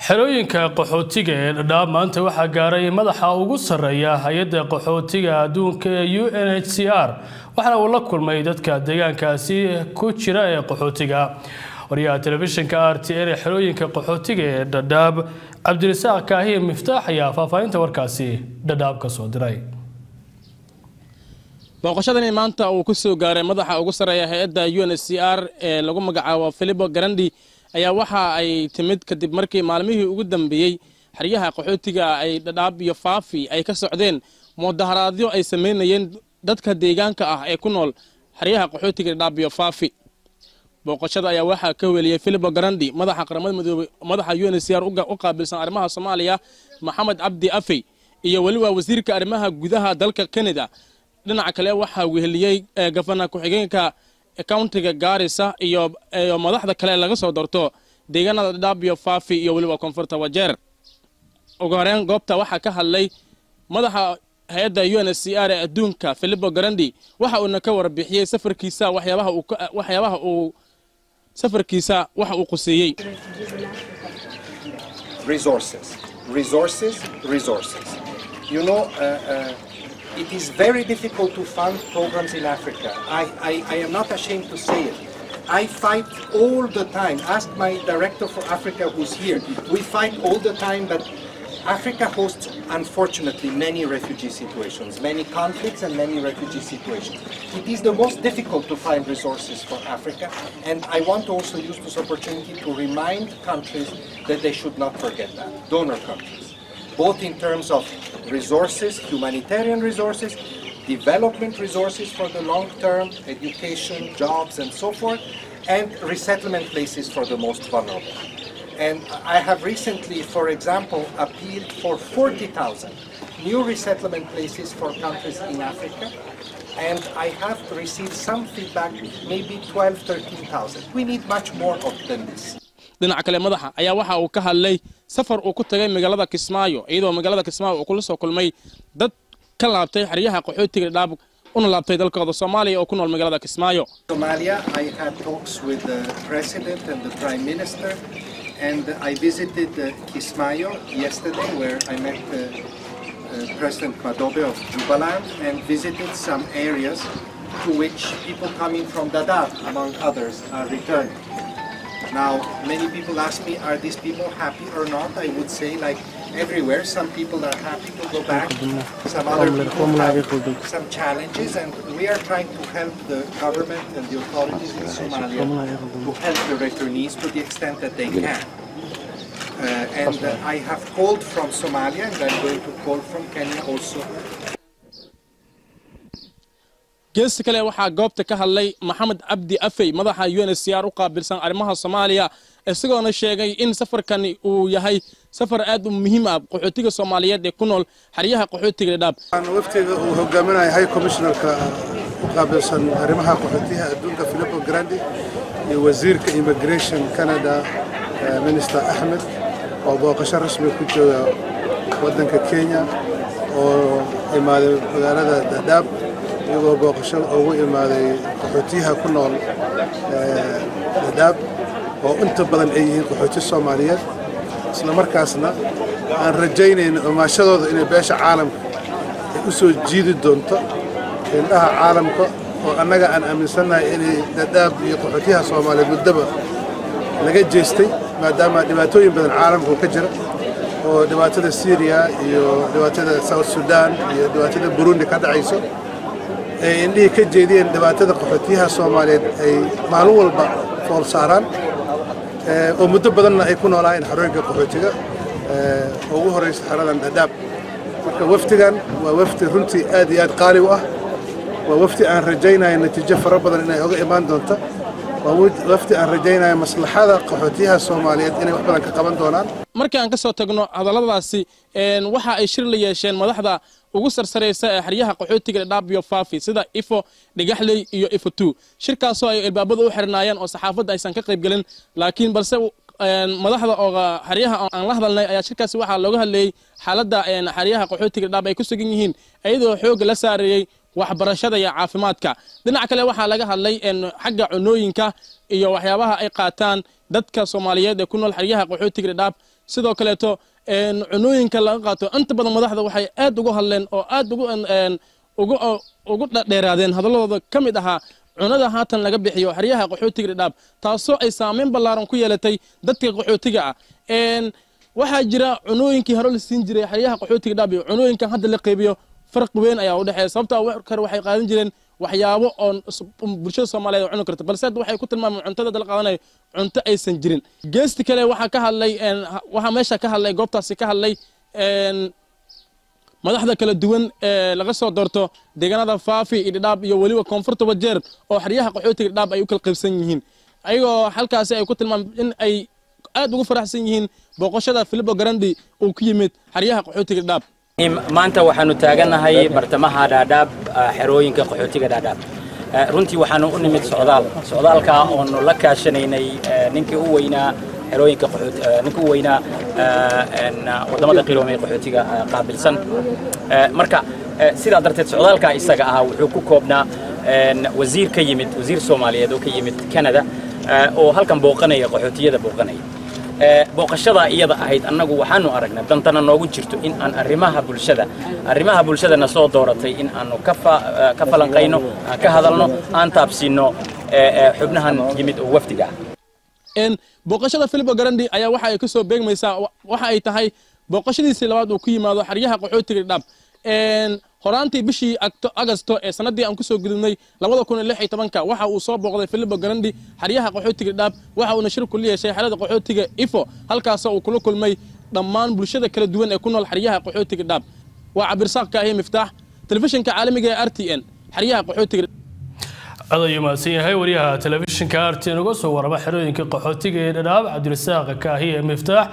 Xerooyinka qaxootiga ee Dhadhaab maanta waxaa gaaray madaxa ugu sarreeya hay-adda qaxootiga adduunka ee UNHCR, waxaana uu la kulmay dadka deegaankaasi ku jira ee qaxootiga. Wariyaha telefishinka RTN ee xerooyinka qaxootiga ee Dhadhaab, Cabdirasaaq Kaahiye Miftaax, ayaa faahfaahinta warkaasi Dhadhaab ka soo diray. Booqashadani maanta uu ku soo gaaray madaxa ugu sarreeya hay-adda UNHCR ee lagu magacaabo Filippo Grandi ayaa waxa ay timid kadib markii maalmihii ugu dambeeyey xeryaha qaxootiga ay Dhadhaab iyo Faafi ay ka socdeen mudaharaadyo ay sameynayeen dadka deegaanka ah ee ku nool xeryaha qaxootiga Dhadhaab iyo Faafi. Booqashada ayaa waxaa ka weliyey Filippo Grandi madaxa Qaramada Midoobay, madaxa UNHCR u qaabilsan arrimaha Soomaaliya Maxamed Cabdi Afey, iyo weliba wasiirka arrimaha gudaha dalka Canada. Dhinaca kale waxaa weheliyey gafana ku-xigeenka countiga Gaarisa iyo madaxda kale laga soo doorto deegaanada Dhadhaab iyo Faafi iyo weliba koonfurta Wajeer. Ugu horeyn goobta waxaa ka hadlay madaxa hay-adda UNHCR ee adduunka Filippo Grandi, waxa uuna ka warbixiyey safarkiisa, waxyaabaha uu safarkiisa waxa uu quseeyey. Resources, resources, resources. It is very difficult to fund programs in Africa. I am not ashamed to say it. I fight all the time. Ask my director for Africa who's here. We fight all the time, but Africa hosts, unfortunately, many refugee situations, many conflicts and many refugee situations. It is the most difficult to find resources for Africa, and I want to also use this opportunity to remind countries that they should not forget that, donor countries, both in terms of resources, humanitarian resources, development resources for the long term, education, jobs, and so forth, and resettlement places for the most vulnerable. And I have recently, for example, appealed for 40,000 new resettlement places for countries in Africa. And I have received some feedback, maybe 12, 13,000. We need much more of than this. Dhinaca kale madaxa ayaa waxa uu ka hadlay safar uu ku tagay magaalada Kismaayo, iyadoo magaalada Kismaayo uu kula soo kulmay dad ka laabtay xeryaha qaxootiga Dhadhaab una laabtay dalkooda Soomaaliya oo ku nool magaalada Kismaayo. Somalia, I had talks with the president and the prime minister, and I visited Kismayo yesterday, where I met President Madobe of Jubaland and visited some areas to which people coming from Dadaab, among others, are returning. Now, many people ask me, are these people happy or not? I would say, like everywhere, some people are happy to go back, some other people have some challenges, and we are trying to help the government and the authorities in Somalia to help the returnees to the extent that they can. And I have called from Somalia, and I'm going to call from Kenya also. Geesta kale waxaa goobta ka hadlay Maxamed Cabdi Afey, madaxa UNHCR u qaabilsan arrimaha Soomaaliya, isagoona sheegay in safarkani uu yahay safar aad u muhiim ah qaxootiga Soomaaliyeed ee ku nool xeryaha qaxootiga Dhadhaab. Waftiga uu hogaaminaya High Commissionerka u qaabilsan arrimaha qaxootiyaha adduunka Filippo Grandi iyo wasiirka immigration Canada Minister Axmed, oo booqasho rasmi ku jooga waddanka Kenya oo imaaday magaalada Dadaab, iyagoo booqasho ugu imaaday qaxootiyaha ku nool Dadaab oo inta badan ay yihiin qaxooti Soomaaliyeed, isla markaasna aan rajaynayno imaashadooda inay beesha caalamka ay u soo jiidi doonto indhaha caalamka, oo annaga aan aaminsannahay inay Dadaab iyo qaxootiyaha Soomaaliyeed muddaba laga jeestay, maadaama dhibaatooyin badan caalamka ka jira oo dhibaatada Syria iyo dhibaatada South Sudan iyo dhibaatada Burundi ka dhacayso ay indhihii ka jeediyeen dhibaatada qaxootiyaha Soomaaliyeed ay maalin walba fool saaraan, oo muddo badanna ay ku noolaayeen xarooyinka qaxootiga, oo ugu horeysa xeradan Dhadhaab. Marka wafdigan waa wafdi runtii aad iyo aad qaali u ah, waa wafdi aan rajaynayo natiijo fara badan inay oga imaan doonto, waa wafdi aan rajaynayo maslaxada qaxootiyaha Soomaaliyeed inay wax badan ka qaban doonaan. Markii aan ka soo tagno hadalladaasi, waxa ay shir la yeesheen madaxda ugu sarsaraysa ee xeryaha qaxootiga Dhadhaab iyo Faafi, sida Ifo, Dhigaxley iyo Ifo 2, shirkaasoo ay albaabada u xirnaayeen oo saxaafadda aysan ka qayb gelin. Laakiin balse madaxda oo xeryaha aan la hadalnay ayaa shirkaasi waxaa looga hadlayey xaaladda xeryaha qaxootiga Dhadhaab ay ku sugan yihiin, iyadoo xoogga la saarayey waxbarashada iyo caafimaadka. Dhinaca kale waxaa laga hadlay xagga cunooyinka iyo waxyaabaha ay qaataan dadka Soomaaliyeed ee ku nool xeryaha qaxootiga Dhadhaab. Sidoo kaleeto cunooyinka laga qaato inta badan madaxda waxay aad ugu hadleen oo aad ugu dheeraadeen hadalladooda ka mid ahaa cunada haatan laga bixiyo xeryaha qaxootiga Dhadhaab, taasoo ay saameyn ballaaran ku yeelatay dadka qaxootiga ah. Waxaa jira cunooyinkii hore la siin jiray xeryaha qaxootiga Dhadhaab iyo cunooyinkan hadda la qeybiyo farqi weyn ayaa u dhexeeya, sababtoo ah waxay qaadan jireen waxyaabo oo bulshada Soomaaliyeed cuni karto, balse hadda waxay ku tilmaameen cuntada la qaadanayo cunto aysan jirin. Geesti kale waxaa ka hadlay, waxaa meesha ka hadlay goobtaasi ka hadlay madaxda kala duwan ee laga soo doorto deegaanada Faafi iyo Dhadhaab iyo weliba koonfurta Wajeer oo xeryaha qaxootiga Dhadhaab ay u kala qaybsan yihiin, ayagoo halkaasi ay ku tilmaameen in ay aad ugu faraxsan yihiin booqashada Filippo Grandi uu ku yimid xeryaha qaxootiga Dhadhaab. Maanta waxaanu taaganahay bartamaha Dhadhaab, xerooyinka qaxootiga Dhadhaab. Runtii waxaanu u nimid socdaal, socdaalka oonu la kaashanaynay ninkii u weynaa xerooyinka qaxooti, ninkii u weynaa wadamada qiroomay qaxootiga qaabilsan. Marka sidaa darteed socdaalka isaga ahaa wuxuu ku koobnaa wasiir ka yimid, wasiir Soomaaliyeed oo ka yimid Canada oo halkan booqanaya qaxootiyada booqanaya. Booqashada iyada ahayd annagu waxaanu aragnay dantana noogu jirto in aan arrimaha bulshadana soo dooratay in aanu ka falanqayno, aan ka hadalno, aan taabsiino xubnahan yimid oo wafdiga ah. Booqashada Filippo Grandi ayaa waxa ay ka soo beegmaysaa, waxa ay tahay booqashadiisii labaad uu ku yimaado xeryaha qaxootiga Dhadhaab. Horaantii bishii Agosto ee sanadii aan kusoo gudubnay 2016 waxa uu soo booqday Filippo Grandi xeryaha qaxootiga Dhadhaab, waxa uuna shir ku yeeshay xerada qaxootiga Ifo, halkaasoo uu kula kulmay dhammaan bulshada kala duwan ee ku nool xeryaha qaxootiga Dhadhaab. Waa Cabdirasaaq Kaahiye Miftaax, telefishinka caalamiga ee RTN, xeryaha qaxootiga. Aad ayuu mahadsan yahay wariyaha telefishinka RTN uga soo warama xerooyinka qaxootiga ee Dhadhaab, Cabdirasaaq Kaahiye Miftaax.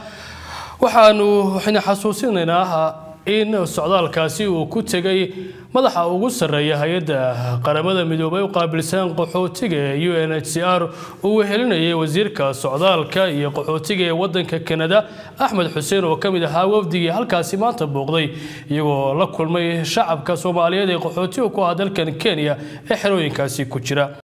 Waxaanu xasuusinaynaa in socdaalkaasi uu ku tegay madaxa ugu sarreeya hay-adda qaramada midoobay u qaabilsan qaxootiga ee UNHCR uu wehelinayay wasiirka socdaalka iyo qaxootiga ee waddanka Canada Axmed Xuseen oo ka mid ahaa wafdigii halkaasi maanta booqday, iyagoo la kulmay shacabka Soomaaliyeed ee qaxootiga ku ah dalkan Kenya ee xerooyinkaasi ku jira.